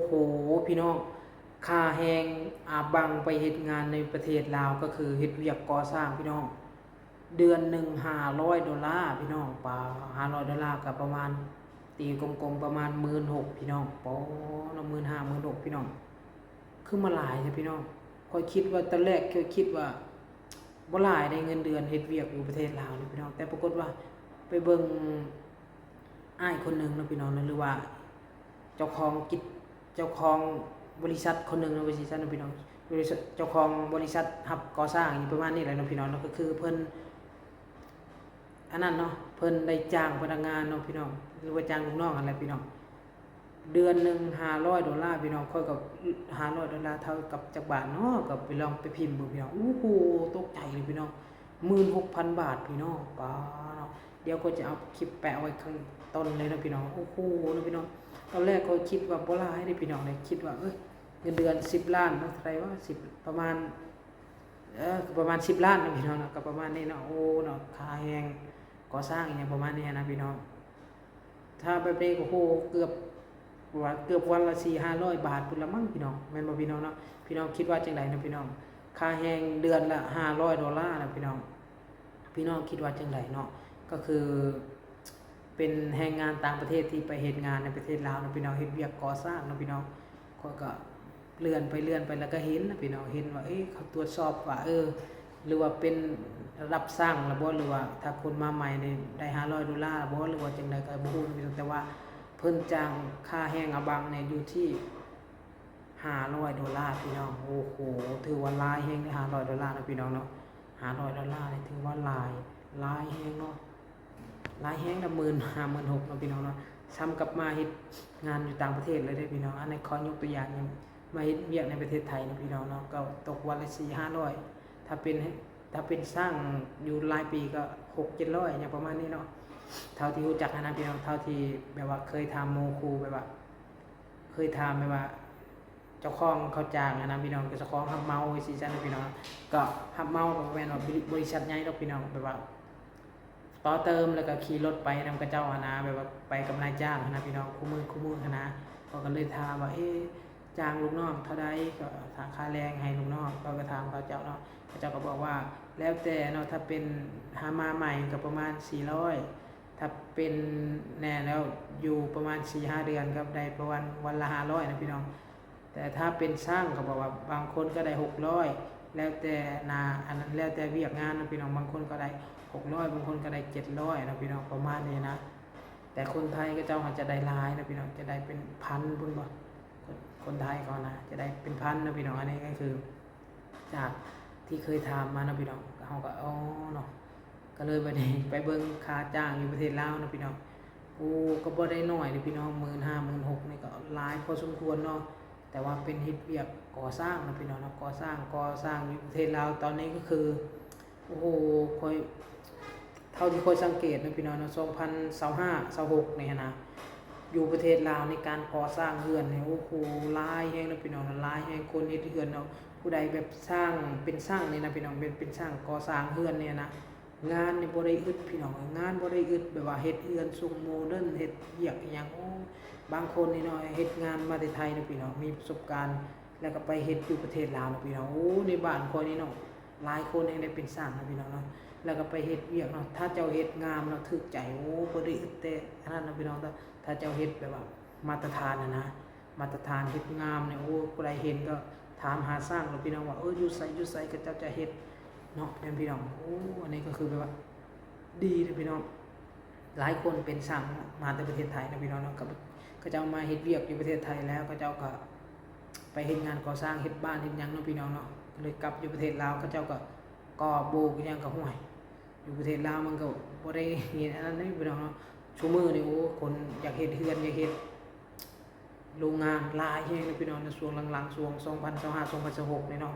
ໂອ້ ພີ່ນ້ອງ, ຄ່າແຮງອາບັງໄປເຮັດງານໃນປະເທດລາວ ກໍຄືເຮັດວຽກກໍ່ສ້າງ ພີ່ນ້ອງ, ເດືອນໜຶ່ງຫ້າຮ້ອຍໂດລາ ພີ່ນ້ອງ. ປາ ຫ້າຮ້ອຍໂດລາກໍປະມານ ຕີກົມໆ ປະມານໝື່ນຫົກ ພີ່ນ້ອງ. ປາ ເນາະ ໝື່ນຫ້າ ໝື່ນຫົກ ພີ່ນ້ອງ, ຄືມາຫຼາຍແທ້ ພີ່ນ້ອງ. ຂ້ອຍຄິດວ່າ ຕອນແລກຂ້ອຍຄິດວ່າບໍ່ຫຼາຍເດ້ ເງິນເດືອນເຮັດວຽກຢູ່ປະເທດລາວນີ້ ພີ່ນ້ອງ, ແຕ່ປາກົດວ່າໄປເບິ່ງ ອ້າຍຄົນໜຶ່ງເນາະ ພີ່ນ້ອງເນາະ ຫຼືວ່າເຈົ້າຂອງກິດ ເຈົ້າຂອງບໍລິສັດຄົນໜຶ່ງເນາະ ວ່າຊັ້ນເນາະ ພີ່ນ້ອງ, ບໍລິສັດ ເຈົ້າຂອງບໍລິສັດຮັບກໍ່ສ້າງ ອີ່ປະມານນີ້ແຫຼະເນາະ ພີ່ນ້ອງເນາະ. ກໍຄືເພິ່ນ ອັນນັ້ນເນາະ ເພິ່ນໄດ້ຈ້າງພະນັກງານເນາະ ພີ່ນ້ອງ ຫຼືວ່າຈ້າງລູກນ້ອງຫັ້ນແຫຼະ ພີ່ນ້ອງ, ເດືອນໜຶ່ງຫ້າຮ້ອຍໂດລາ ພີ່ນ້ອງ. ຂ້ອຍກໍ ຫ້າຮ້ອຍໂດລາເທົ່າກັບຈັກບາດເນາະ, ກໍໄປລອງໄປພິມເບິ່ງ ພີ່ນ້ອງ. ໂອ້ໂຫ ຕົກໃຈເລີຍ ພີ່ນ້ອງ, ໝື່ນຫົກພັນບາດ ພີ່ນ້ອງ. ປາ ເນາະ ດຽວຂ້ອຍຈະເອົາຄລິບແປະໄວ້ຂ້າງຕົ້ນເລີຍເນາະ ພີ່ນ້ອງ. ໂອ້ໂຫ ເນາະ ພີ່ນ້ອງ, ຕອນແລກຂ້ອຍຄິດວ່າບໍ່ຫຼາຍເດ້ ພີ່ນ້ອງເດ້, ຄິດວ່າ ເອີ ເງິນເດືອນສິບລ້ານເນາະ, ເທົ່າໃດວະ ສິບ ປະມານ ເອີ ປະມານສິບລ້ານເນາະ ພີ່ນ້ອງເນາະ, ກໍປະມານນີ້ເນາະ. ໂອ້ ເນາະ ຄ່າແຮງກໍ່ສ້າງອີ່ຫຍັງປະມານນີ້ນະ ພີ່ນ້ອງ. ຖ້າແບບນີ້ກໍ ໂອ້ ເກືອບ ວ່າເກືອບວັນລະສີ່ຫ້າຮ້ອຍບາດພຸ້ນລະມັ້ງ ພີ່ນ້ອງ, ແມ່ນບໍ່ ພີ່ນ້ອງເນາະ? ພີ່ນ້ອງຄິດວ່າຈັ່ງໃດເນາະ ພີ່ນ້ອງ? ຄ່າແຮງເດືອນລະຫ້າຮ້ອຍໂດລານະ ພີ່ນ້ອງ, ພີ່ນ້ອງຄິດວ່າຈັ່ງໃດເນາະ? ກໍຄືເປັນແຮງງານຕ່າງປະເທດທີ່ໄປເຮັດງານໃນປະເທດລາວເນາະ ພີ່ນ້ອງ, ເຮັດວຽກກໍ່ສ້າງເນາະ ພີ່ນ້ອງ. ຂ້ອຍກໍເລື່ອນໄປເລື່ອນໄປ ແລ້ວກໍເຫັນນະ ພີ່ນ້ອງ, ເຫັນວ່າ ເອີ ເຂົາຕວດສອບວ່າ ເອີ ຫຼືວ່າເປັນລະດັບຊ່າງລະບໍ ຫຼືວ່າຖ້າຄົນມາໃໝ່ນີ້ໄດ້ຫ້າຮ້ອຍໂດລາລະບໍ ຫຼືວ່າຈັ່ງໃດກໍບໍ່ຮູ້ນະ ພີ່ນ້ອງ, ແຕ່ວ່າເພິ່ນຈ້າງຄ່າແຮງອາບັງນີ້ຢູ່ທີ່ຫ້າຮ້ອຍໂດລາ ພີ່ນ້ອງ. ໂອ້ໂຫ ຖືວ່າຫຼາຍແຮງເດ້ ຫ້າຮ້ອຍໂດລານະ ພີ່ນ້ອງເນາະ, ຫ້າຮ້ອຍໂດລານີ້ຖືວ່າຫຼາຍ ຫຼາຍແຮງເນາະ. ຫຼາຍແຮງນະ ໝື່ນຫ້າ ໝື່ນຫົກເນາະ ພີ່ນ້ອງເນາະ, ສ່ຳກັບມາເຮັດງານຢູ່ຕ່າງປະເທດເລີຍເດ້ ພີ່ນ້ອງ. ອັນນີ້ຂໍຍົກຕົວຢ່າງ ມາເຮັດວຽກໃນປະເທດໄທເນາະ ພີ່ນ້ອງເນາະ, ກໍຕົກວັນລະສີ່ຫ້າຮ້ອຍ, ຖ້າເປັນ ຖ້າເປັນຊ່າງຢູ່ຫຼາຍປີກໍຫົກເຈັດຮ້ອຍ ຫຍັງປະມານນີ້ເນາະ, ເທົ່າທີ່ຮູ້ຈັກຫັ້ນນະ ພີ່ນ້ອງ, ເທົ່າທີ່ແບບວ່າເຄີຍຖາມໝູ່ຄູ່ ແບບວ່າເຄີຍຖາມແບບວ່າ ເຈົ້າຂອງເຂົາຈ້າງຫັ້ນນະ ພີ່ນ້ອງ, ເຈົ້າຂອງຮັບເໝົາໄວ້ຊີ້ຊັ້ນນະ ພີ່ນ້ອງ, ກໍຮັບເໝົາກໍບໍ່ແມ່ນວ່າບໍລິ ບໍລິສັດໃຫຍ່ດອກ ພີ່ນ້ອງ, ແບບວ່າຕໍ່ເຕີມ ແລ້ວກໍຂີ່ລົດໄປນຳເຂົາເຈົ້າຫັ້ນນະ, ແບບວ່າໄປກັບນາຍຈ້າງຫັ້ນນະ ພີ່ນ້ອງ, ຄູ່ມື້ ຄູ່ມື້ຫັ້ນນະ. ຂ້ອຍກໍເລີຍຖາມວ່າ ເອ ຈ້າງລູກນ້ອງເທົ່າໃດ? ກໍຖ້າຄ່າແຮງໃຫ້ລູກນ້ອງ, ຂ້ອຍກໍຖາມເຂົາເຈົ້າເນາະ, ເຂົາເຈົ້າກໍບອກວ່າ ແລ້ວແຕ່ເນາະ, ຖ້າເປັນຫາມາໃໝ່ກໍປະມານສີ່ຮ້ອຍ, ຖ້າເປັນແນ່ແລ້ວຢູ່ປະມານສີ່ຫ້າເດືອນກໍໄດ້ປະມານວັນລະຫ້າຮ້ອຍນະ ພີ່ນ້ອງ. ແຕ່ຖ້າເປັນຊ່າງ ເຂົາບອກວ່າບາງຄົນກໍໄດ້ຫົກຮ້ອຍ ແລ້ວແຕ່ໜ້າ ອັນນັ້ນ ແລ້ວແຕ່ວຽກງານນະ ພີ່ນ້ອງ, ບາງຄົນກໍໄດ້ຫົກຮ້ອຍ ບາງຄົນກໍໄດ້ເຈັດຮ້ອຍນະ ພີ່ນ້ອງ, ປະມານນີ້ນະ. ແຕ່ຄົນໄທເຂົາເຈົ້າອາດຈະໄດ້ຫຼາຍນະ ພີ່ນ້ອງ, ຈະໄດ້ເປັນພັນພຸ້ນບໍ, ຄົນ ຄົນໄທເຂົານະ ຈະໄດ້ເປັນພັນນະ ພີ່ນ້ອງ. ອັນນີ້ກໍຄືຈາກທີ່ເຄີຍຖາມມານະ ພີ່ນ້ອງ, ເຮົາກໍ ອໍ ເນາະ. ກໍເລີຍບັດນີ້ໄປເບິ່ງຄ່າຈ້າງຢູ່ປະເທດລາວເນາະ ພີ່ນ້ອງ. ໂອ້ ກໍບໍ່ໄດ້ໜ້ອຍເດ້ ພີ່ນ້ອງ, ໝື່ນຫ້າ ໝື່ນຫົກນີ້ກໍຫຼາຍພໍສົມຄວນເນາະ, ແຕ່ວ່າເປັນເຮັດວຽກກໍ່ສ້າງເນາະ ພີ່ນ້ອງເນາະ, ກໍ່ສ້າງ ກໍ່ສ້າງຢູ່ປະເທດລາວຕອນນີ້ກໍຄື ໂອ້ໂຫ ຂ້ອຍ ເທົ່າທີ່ຂ້ອຍສັງເກດເນາະ ພີ່ນ້ອງເນາະ, ສອງພັນຊາວຫ້າ ຊາວຫົກນີ້ຫັ້ນນະ ຢູ່ປະເທດລາວໃນການກໍ່ສ້າງເຮືອນນີ້ ໂອ້ໂຫ ຫຼາຍແຮງເນາະ ພີ່ນ້ອງເນາະ, ຫຼາຍແຮງ. ຄົນເຮັດເຮືອນເນາະ, ຜູ້ໃດແບບຊ່າງ ເປັນຊ່າງນີ້ນະ ພີ່ນ້ອງ, ເປັນ ເປັນຊ່າງກໍ່ສ້າງເຮືອນນີ້ນະ, ງານນີ້ບໍ່ໄດ້ອຶດ ພີ່ນ້ອງເອີຍ, ງານບໍ່ໄດ້ອຶດ, ແບບວ່າເຮັດເຮືອນຊົງໂມເດີນ ເຮັດວຽກອີ່ຫຍັງ. ໂອ້ ບາງຄົນນີ້ເນາະ ເຮັດງານມາແຕ່ໄທເນາະ ພີ່ນ້ອງ, ມີປະສົບການ ແລ້ວກໍໄປເຮັດຢູ່ປະເທດລາວເນາະ ພີ່ນ້ອງ. ໂອ້ ໃນບ້ານຂ້ອຍນີ້ເນາະ ຫຼາຍຄົນແຮ່ງໄດ້ເປັນຊ່າງເນາະ ພີ່ນ້ອງເນາະ, ແລ້ວກໍໄປເຮັດວຽກເນາະ, ຖ້າເຈົ້າເຮັດງາມເນາະ ຖືກໃຈ, ໂອ້ ບໍ່ໄດ້ອຶດແຕ່ອັນນັ້ນເນາະ ພີ່ນ້ອງ, ຖ້າ ຖ້າເຈົ້າເຮັດແບບວ່າມາດຕະຖານຫັ້ນນະ, ມາດຕະຖານເຮັດງາມນີ້ ໂອ້ ຜູ້ໃດເຫັນກໍຖາມຫາຊ່າງເນາະ ພີ່ນ້ອງ ວ່າ ເອີ ຢູ່ໃສ ຢູ່ໃສ ເຂົາເຈົ້າຈະເຮັດເນາະ ແມ່ນ ພີ່ນ້ອງ. ໂອ້ ອັນນີ້ກໍຄືແບບວ່າດີເດ້ ພີ່ນ້ອງ. ຫຼາຍຄົນເປັນຊ່າງມາແຕ່ປະເທດໄທເນາະ ພີ່ນ້ອງເນາະ, ກໍເຂົາເຈົ້າມາເຮັດວຽກຢູ່ປະເທດໄທແລ້ວ ເຂົາເຈົ້າກໍໄປເຮັດງານກໍ່ສ້າງ ເຮັດບ້ານເຮັດຫຍັງເນາະ ພີ່ນ້ອງເນາະ, ກໍເລີຍກັບຢູ່ປະເທດລາວ ເຂົາເຈົ້າກໍກໍ່ໂບກອີ່ຫຍັງກໍ ຫ້ວຍ ຢູ່ປະເທດລາວມັນກໍບໍ່ໄດ້ເຮັດອັນນັ້ນເດ້ ພີ່ນ້ອງເນາະ. ຊຸມື້ນີ້ ໂອ້ ຄົນຢາກເຮັດເຮືອນ ຢາກເຮັດ ໂລງງານຫຼາຍແຮງເນາະ ພີ່ນ້ອງເນາະ, ຊ່ວງຫຼັງໆ ຊ່ວງສອງພັນຊາວຫ້າ ສອງພັນຊາວຫົກນີ້ເນາະ,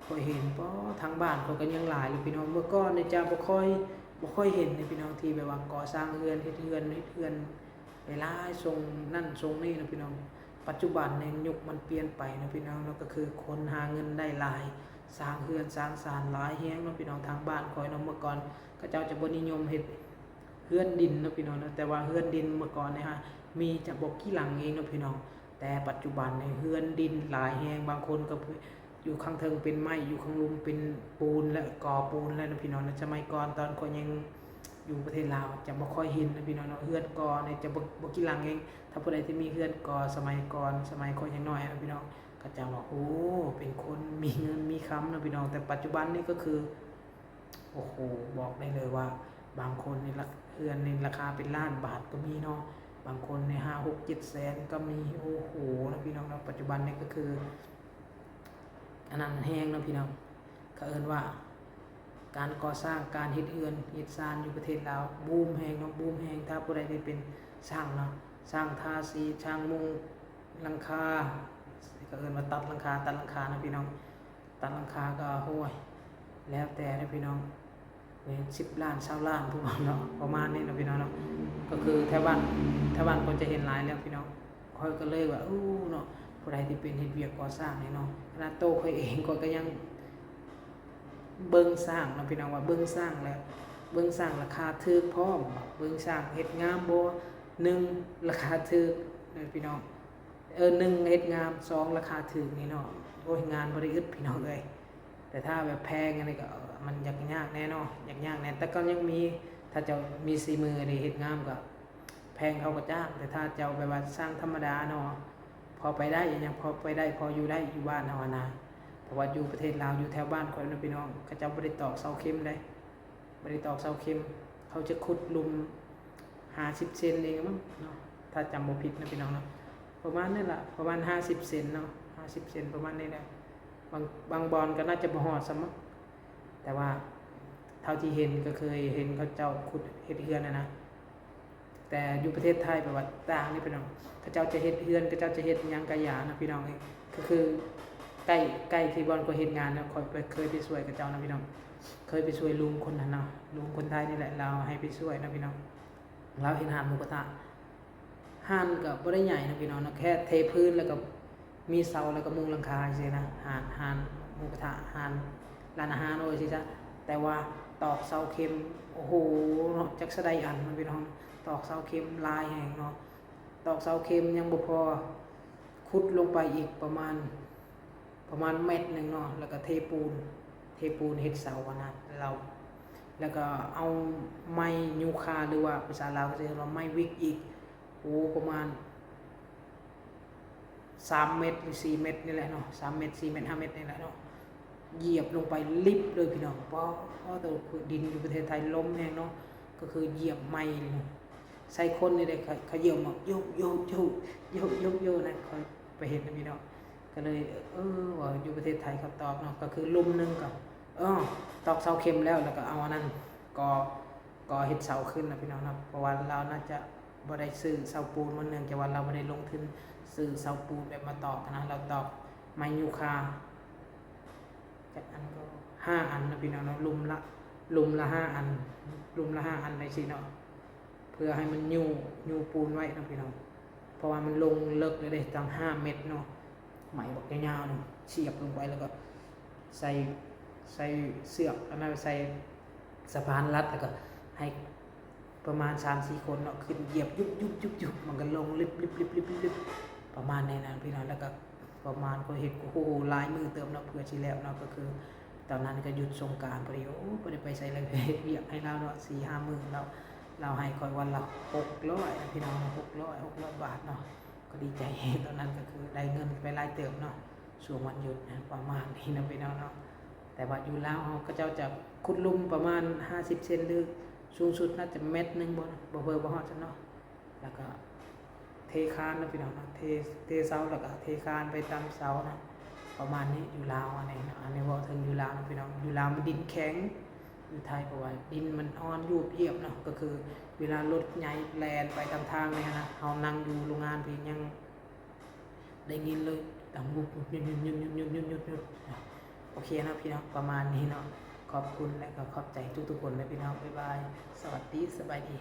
ຂ້ອຍເຫັນ ປາ ທາງບ້ານຂ້ອຍກໍຍັງຫຼາຍຢູ່ ພີ່ນ້ອງ. ເມື່ອກ່ອນນີ້ຈະບໍ່ຄ່ອຍ ບໍ່ຄ່ອຍເຫັນເດ້ ພີ່ນ້ອງ, ທີ່ແບບວ່າກໍ່ສ້າງເຮືອນ ເຮັດເຮືອນ ເຮັດເຮືອນໄປຫຼາຍ ຊົງນັ້ນຊົງນີ້ເນາະ ພີ່ນ້ອງ. ປັດຈຸບັນນີ້ຍຸກມັນປ່ຽນໄປເນາະ ພີ່ນ້ອງເນາະ, ກໍຄືຄົນຫາເງິນໄດ້ຫຼາຍ ສ້າງເຮືອນສ້າງຊານຫຼາຍແຮງເນາະ ພີ່ນ້ອງ. ທາງບ້ານຂ້ອຍເນາະ ເມື່ອກ່ອນເຂົາເຈົ້າຈະບໍ່ນິຍົມເຮັດ ເຮືອນດິນເນາະ ພີ່ນ້ອງເນາະ, ແຕ່ວ່າເຮືອນດິນເມື່ອກ່ອນນີ້ຫາ ມີຈະບໍ່ກີ່ຫຼັງເອງເນາະ ພີ່ນ້ອງ, ແຕ່ ແຕ່ປັດຈຸບັນນີ້ເຮືອນດິນຫຼາຍແຮງ, ບາງຄົນກໍຢູ່ຂ້າງເທິງເປັນໄມ້, ຢູ່ຂ້າງລຸ່ມເປັນປູນ ແລະ ກໍ່ປູນແລ້ວນະພີ່ນ້ອງນະ. ສະໄໝກ່ອນຕອນຂ້ອຍຍັງຢູ່ປະເທດລາວ ຈະບໍ່ຄ່ອຍເຫັນນະພີ່ນ້ອງເນາະ, ເຮືອນກໍ່ນີ້ຈະບໍ່ ບໍ່ກີ່ຫຼັງເອງ. ຖ້າຜູ້ໃດທີ່ມີເຮືອນກໍ່ສະໄໝກ່ອນ ສະໄໝຂ້ອຍຍັງນ້ອຍນະພີ່ນ້ອງ ເຂົາເຈົ້າວ່າ ໂອ້ ເປັນຄົນມີເງິນມີຄຳເນາະພີ່ນ້ອງ. ແຕ່ປັດຈຸບັນນີ້ກໍຄື ໂອ້ໂຫ ບອກໄດ້ເລີຍວ່າບາງຄົນນີ້ລະ ເຮືອນນີ້ລາຄາເປັນລ້ານບາດກໍມີເນາະ, ບາງຄົນນີ້ຫ້າ ຫົກ ເຈັດແສນກໍມີ. ໂອ້ໂຫ ນະພີ່ນ້ອງເນາະ, ປັດຈຸບັນນີ້ກໍຄືອັນນັ້ນແຮງເນາະພີ່ນ້ອງ. ເຂົາເອີ້ນວ່າການກໍ່ສ້າງ ການເຮັດເຮືອນເຮັດຊານຢູ່ປະເທດລາວບູມແຮງເນາະ, ບູມແຮງ. ຖ້າຜູ້ໃດທີ່ເປັນຊ່າງເນາະ, ຊ່າງທາສີ ຊ່າງມຸງຫຼັງຄາ ເຂົາເອີ້ນວ່າຕັດຫຼັງຄາ ຕັດຫຼັງຄານະພີ່ນ້ອງ. ຕັດຫຼັງຄາກໍ ໂອ້ຍ ແລ້ວແຕ່ເດີພີ່ນ້ອງ, ເປັນສິບລ້ານ ຊາວລ້ານ ຜູ້ເວົ້າເນາະ ປະມານນີ້ເນາະພີ່ນ້ອງເນາະ. ກໍຄືແຖວບ້ານ ແຖວບ້ານກໍຈະເຫັນຫຼາຍແລ້ວພີ່ນ້ອງ. ຂ້ອຍກໍເລີຍວ່າ ໂອ້ ເນາະ ຜູ້ໃດທີ່ເປັນເຮັດວຽກກໍ່ສ້າງນີ້ເນາະ, ຂະໜາດໂຕຂ້ອຍເອງ ຂ້ອຍກໍຍັງເບິ່ງຊ່າງເນາະພີ່ນ້ອງ ວ່າເບິ່ງຊ່າງແລ້ວ ເບິ່ງຊ່າງລາຄາຖືກພ້ອມ, ເບິ່ງຊ່າງເຮັດງາມບໍ່, ໜຶ່ງ ລາຄາຖືກເນາະພີ່ນ້ອງ. ເອີ ໜຶ່ງ ເຮັດງາມ, ສອງ ລາຄາຖືກນີ້ເນາະ. ໂອ້ຍ ງານບໍ່ໄດ້ອຶດພີ່ນ້ອງເອີຍ. ແຕ່ຖ້າແບບແພງອັນນີ້ກໍ ມັນຢາກຍາກແດ່ເນາະ, ຢາກຍາກແດ່. ແຕ່ກໍຍັງມີ ຖ້າເຈົ້າມີສີມືນີ້ເຮັດງາມກໍແພງເຂົາກໍຈ້າງ. ແຕ່ຖ້າເຈົ້າແບບວ່າຊ່າງທຳມະດາເນາະ, ພໍໄປໄດ້ ຍັງພໍໄປໄດ້ ພໍຢູ່ໄດ້ ຢູ່ບ້ານເຮົາຫັ້ນນະ. ເພາະວ່າຢູ່ປະເທດລາວ ຢູ່ແຖວບ້ານຂ້ອຍນະພີ່ນ້ອງ ເຂົາເຈົ້າບໍ່ໄດ້ຕອກເສົາເຂັມເດ້. ບໍ່ໄດ້ຕອກເສົາເຂັມ, ເຂົາຈະຂຸດຫຼຸມຫ້າສິບເຊັນເອງມັ້ງເນາະ ຖ້າຈຳບໍ່ຜິດນະພີ່ນ້ອງເນາະ. ປະມານນີ້ລະ ປະມານຫ້າສິບເຊັນເນາະ, ຫ້າສິບເຊັນ ປະມານນີ້ແຫຼະ. ບາງ ບາງບ່ອນກໍໜ້າຈະບໍ່ຮອດຊ້ຳມັ້ງ, ແຕ່ວ່າເທົ່າທີ່ເຫັນ ກໍເຄີຍເຫັນເຂົາເຈົ້າຂຸດເຮັດເຮືອນຫັ້ນນະ. ແຕ່ຢູ່ປະເທດໄທແບບວ່າຕ່າງນີ້ພີ່ນ້ອງ, ເຂົາເຈົ້າຈະເຮັດເຮືອນ ເຂົາເຈົ້າຈະເຮັດຫຍັງກະຢ່ານະພີ່ນ້ອງເອີຍ. ກໍຄືໃກ້ ໃກ້ທີ່ບ່ອນຂ້ອຍເຮັດງານນະ, ຂ້ອຍໄປ ເຄີຍໄປຊ່ວຍເຂົາເຈົ້ານະພີ່ນ້ອງ, ເຄີຍໄປຊ່ວຍລຸງຄົນນັ້ນເນາະ, ລຸງຄົນໄທນີ້ແຫຼະ ລາວໃຫ້ໄປຊ່ວຍນະພີ່ນ້ອງ. ລາວເຮັດຮ້ານໝູກະທະ, ຮ້ານກໍບໍ່ໄດ້ໃຫຍ່ນະພີ່ນ້ອງເນາະ, ແຄ່ເທພື້ນ ແລ້ວກໍມີເສົາ ແລ້ວກໍມຸງຫຼັງຄາຊື່ນະ. ຮ້ານ ຮ້ານໝູກະທະ ຮ້ານ ຮ້ານອາຫານ ວ່າຊີ້ຊະ. ແຕ່ວ່າຕອກເສົາເຂັມ ໂອ້ໂຫເນາະ, ຈັກຊະໃດອັນນະພີ່ນ້ອງ, ຕອກເສົາເຂັມຫຼາຍແຮງເນາະ. ຕອກເສົາເຂັມຍັງບໍ່ພໍ, ຂຸດລົງໄປອີກປະມານ ປະມານແມັດໜຶ່ງເນາະ, ແລ້ວກໍເທປູນ ເທປູນເຮັດເສົາຫັ້ນນະລາວ. ແລ້ວກໍເອົາໄມ້ຢູຄາ ຫຼືວ່າພາສາລາວເຂົາເອີ້ນວ່າໄມ້ວິກອີກ, ໂອ້ ປະມານສາມແມັດ ຫຼື ສີ່ແມັດນີ້ແຫຼະເນາະ, ສາມແມັດ ສີ່ແມັດ ຫ້າແມັດນີ້ແຫຼະເນາະ. ຢຽບລົງໄປລິບເລີຍພີ່ນ້ອງ. ປາໂຕ ດິນຢູ່ປະເທດໄທລົມແຮງເນາະ, ກໍຄືຢຽບໄມ້ເລີຍເນາະ. ໃສ່ຄົນນີ້ໄດ້ ຂະ ຂະເຍົ້າມາ ໂຢກ ໂຢກ ໂຢກ ໂຢກ ໂຢກ ໂຢກ ນະ. ຂ້ອຍໄປເຮັດນຳພີ່ນ້ອງ ກໍເລີຍ ເອີ ວ່າຢູ່ປະເທດໄທເຂົາຕອກເນາະ, ກໍຄືລຸ່ມໜຶ່ງກໍ ເອີ ຕອກເສົາເຂັມແລ້ວ ແລ້ວກໍເອົາອັນນັ້ນ ກໍ ກໍເຮັດເສົາຂຶ້ນນະພີ່ນ້ອງເນາະ. ເພາະວ່າລາວໜ້າຈະບໍ່ໄດ້ຊື້ເສົາປູນ ເນື່ອງຈາກວ່າລາວບໍ່ໄດ້ລົງທຶນຊື້ເສົາປູນແບບມາຕອກນະ, ລາວຕອກໄມ້ຢູຄາ ຈັກອັນກໍ ຫ້າອັນນະພີ່ນ້ອງເນາະ, ລຸ່ມລະ ລຸ່ມລະຫ້າອັນ ລຸ່ມລະຫ້າອັນໄປຊີ້ເນາະ, ເພື່ອໃຫ້ມັນຍູ້ ຍູ້ປູນໄວ້ເນາະພີ່ນ້ອງ. ເພາະວ່າມັນລົງເລິກເລີຍເດ້ ຕັ້ງຫ້າແມັດເນາະ, ໄມ້ບັກຍາວໆໜຶ່ງ ສຽບລົງໄປ ແລ້ວກໍໃສ່ ໃສ່ເຊືອກອັນນັ້ນ ໃສ່ສະພານລັດ ແລ້ວກໍໃຫ້ ປະມານສາມສີ່ຄົນເນາະ ຂຶ້ນຢຽບຍຸບໆໆໆ ມັນກໍລົງລິບໆໆໆ ປະມານນີ້ນະພີ່ນ້ອງ. ແລ້ວກໍປະມານ ຂ້ອຍເຮັດ ໂອ້ໂຫ ຫຼາຍມື້ເຕີບເນາະ ເພື່ອຊິແລ້ວເນາະ. ກໍຄືຕອນນັ້ນກໍຢຸດສົງການພໍດີ ໂອ້ ບໍ່ໄດ້ໄປໃສເລີຍ ເຮັດວຽກໃຫ້ລາວເນາະ ສີ່ຫ້າມື້ ລາວ ລາວໃຫ້ຂ້ອຍວັນລະຫົກຮ້ອຍນະພີ່ນ້ອງເນາະ ຫົກຮ້ອຍ ຫົກຮ້ອຍບາດເນາະ. ກໍດີໃຈແຮງ ຕອນນັ້ນກໍຄືໄດ້ເງິນໄປຫຼາຍເຕີບເນາະ ຊ່ວງວັນຢຸດນະ ປະມານນີ້ນະພີ່ນ້ອງເນາະ. ແຕ່ວ່າຢູ່ລາວເຮົາ ເຂົາເຈົ້າຈະຂຸດຫຼຸມປະມານຫ້າສິບເຊັນ ຫຼື ສູງສຸດໜ້າຈະແມັດໜຶ່ງບໍ່ ບໍ່ເພີ່ມບໍ່ຮອດຊັ້ນເນາະ. ແລ້ວກໍເທຄານເນາະພີ່ນ້ອງເນາະ ເທ ເທເສົາ ແລ້ວກໍເທຄານໄປຕາມເສົານະ ປະມານນີ້ຢູ່ລາວ. ອັນນີ້ເນາະ ອັນນີ້ເວົ້າເຖິງຢູ່ລາວເນາະພີ່ນ້ອງ. ຢູ່ລາວມັນດິນແຂງ ຢູ່ໄທ ເພາະວ່າດິນມັນອ່ອນ ຍວບຢຽບເນາະ. ກໍຄືເວລາລົດໃຫຍ່ແລ່ນໄປຕາມທາງນີ້ນະ ເຮົານັ່ງຢູ່ໂຮງງານພີ້ ຍັງ ໄດ້ຍິນເລີຍ ດັງງຸບງຸບງຸບງຸບງຸບງຸບງຸບງຸບ. ໂອເຄເນາະພີ່ນ້ອງ ປະມານນີ້ເນາະ. ຂອບຄຸນ ແລະ ກໍຂອບໃຈທຸກໆຄົນເດີພີ່ນ້ອງ. ບາຍບາຍ ສະຫວັດດີ ສະບາຍດີ.